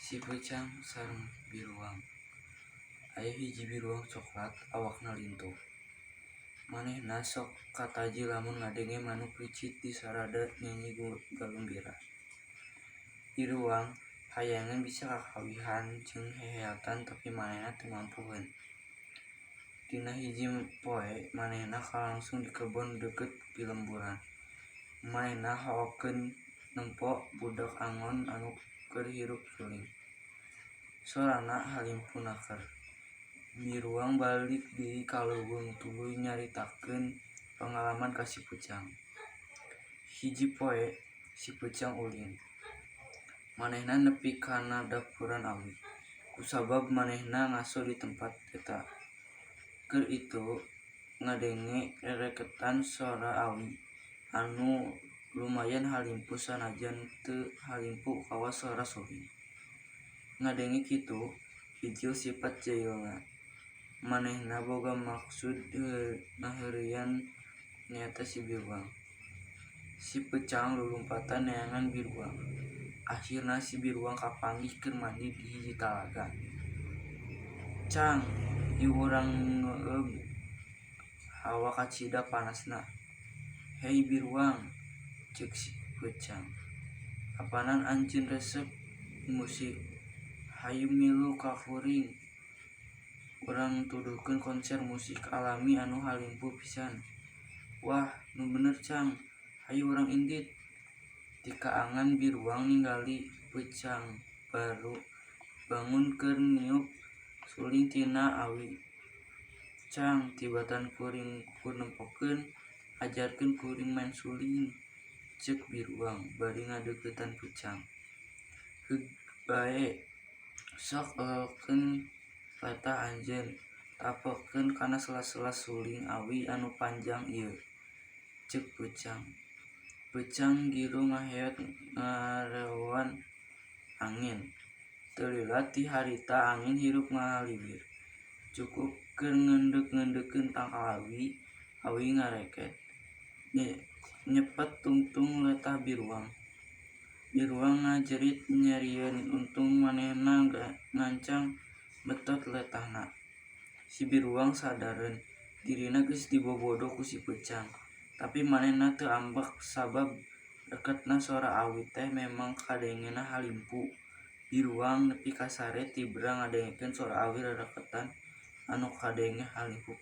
Si Peucang sareng Biruang. Aya hiji biruang coklat awakna lintuh. Manehna sok kataji lamun ngadenge manuk ricit disarada nyanyi galumbira. Biruang hayangeun bisa kakawihan jeung heheatan tapi manehna teu mampuheun. Dina hiji poe manehna kalangsung di kebon deukeut pilemburan. Manehna hohokeun nempo budak angon anu keur hirup suling. Sorana halimpu naker. Biruang balik deui ka leuweung tuluy nyaritakeun pangalaman ka si Peucang. Hiji poe si Peucang ulin. Manehna nepi kana dapuran awi. Kusabab manehna ngaso di tempat eta. Keur itu ngadenge rereketan sora awi anu lumayan halimpu sanajan teu halimpu kawas sora suling. Ngadenge kitu, hijil sipat jailna. Manehna boga maksud ngaheureuyan nyaeta si Biruang. Si Peucang lulumpatan neangan Biruang. Ahirna si Biruang kapanggih keur mandi di hiji talaga. "Cang, yuk urang ngeueum, hawa kacida panasna." "Hei Biruang," ceuk si Peucang, "apanan anjeun resep musik? Hayu milu ka kuring, urang tuduhkeun konser musik alami anu halimpu pisan." "Wah, nu bener Cang, hayu urang indit." Tikaangan Biruang ningali Peucang baru bangun keur niup suling tina awi. "Cang, tibatan kuring ukur nempokeun, ajarkeun kuring maen suling," ceuk Biruang bari ngadeuketan Peucang. "Heug bae, sok elkeun letah anjeun, tapelkeun kana sela-sela suling awi anu panjang ieu," ceuk Peucang. Peucang giru ngaheot ngarewoan angin. Teu lila ti harita angin hirup ngaliwir. Cukup keur ngeundeuk-ngeundeukeun tangkal awi, awi ngareket, nyepet tungtung letah Biruang. Biruang ngajerit nyerieun untung manehna ngancang betot letahna. Si Biruang sadareun dirina geus dibobodo ku si Peucang, tapi manehna teu ambek sabab reketna sora awi teh memang kadengena halimpu. Biruang nepi ka sare tibra ngadengekeun sora awi rereketan anu kadenge halimpu.